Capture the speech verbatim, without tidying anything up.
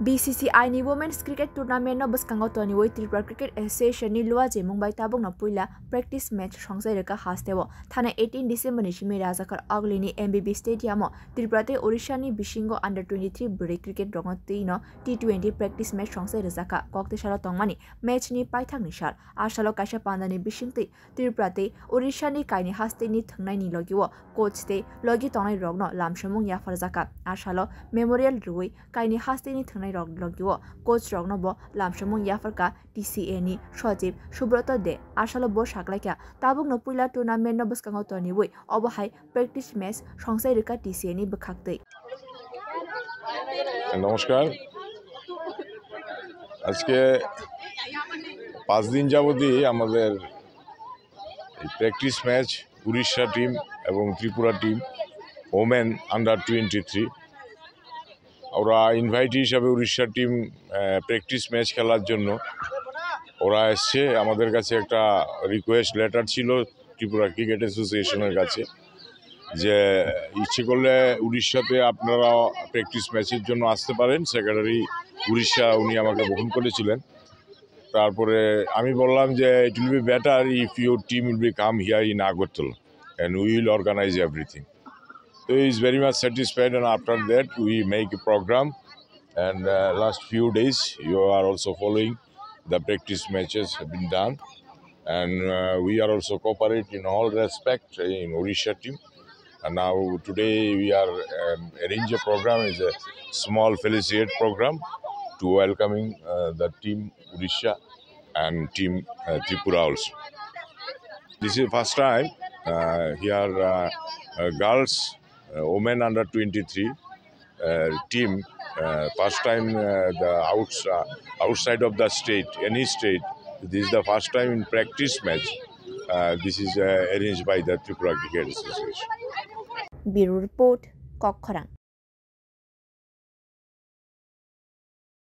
B C C I ni Women's Cricket Tournament no bwskango toniwi Tripura Cricket Association ni luajimung bai tabukno puila practice match songsai rwkha hasteo. Thana eighteen December ni simi Rajakhar Agli ni M B B Stadium o Tripura tei Odisha ni bisingo under twenty-three bwrwi cricket rokno twi no T twenty practice match songsai rwjakha. Koktwsalo tongmani match ni paithak ni sal. Asalo kaisa panda ni bisingtwi Tripura tei Odisha ni kaini haste ni thwngnai ni logi o coach tei logi tongnai rokno lamsomung yapharjakha. Asalo memorial rwui kaini haste ni thwngnai rok logi o coach rokno bo lamsomung yapharkha T C A ni sochib Subroto De. Asalo bo saklaikha tabukno puila tournament no bwskango toniwi obo hai practice match songsai rwkha T C A ni bwkhaktwi. নমস্কার। আজকে পাঁচ দিন যাবতই আমাদের practice match Orissa টিম এবং Tripura team, women under twenty three. ওরা ইনভাইটি হিসাবে Orissa team practice match খেলার জন্য ওরা এসছে। আমাদের কাছে একটা রিকোয়েস্ট লেটার ছিল ত্রিপুরা ক্রিকেট অ্যাসোসিয়েশনের কাছে, যে ইচ্ছে করলে উড়িষ্যাতে আপনারা প্র্যাকটিস ম্যাচের জন্য আসতে পারেন। সেক্রেটারি উড়িষ্যা, উনি আমাকে বহন করেছিলেন। তারপরে আমি বললাম যে it will be better if your team will be come here in Agartala and we will organize everything. So he is very much satisfied, and after that we make a program, and uh, last few days you are also following, the practice matches have been done, and uh, we are also cooperate in all respect in Odisha team. And now today we are um, arrange a program, is a small felicitate program to welcoming uh, the team Odisha and team uh, Tripura also. This is first time uh, here uh, uh, girls, uh, women under twenty-three uh, team, uh, first time uh, the outs- uh, outside of the state, any state. This is the first time in practice match. Uh, this is uh, arranged by the Tripura Cricket Association. Bureau Report, Kokkhorang.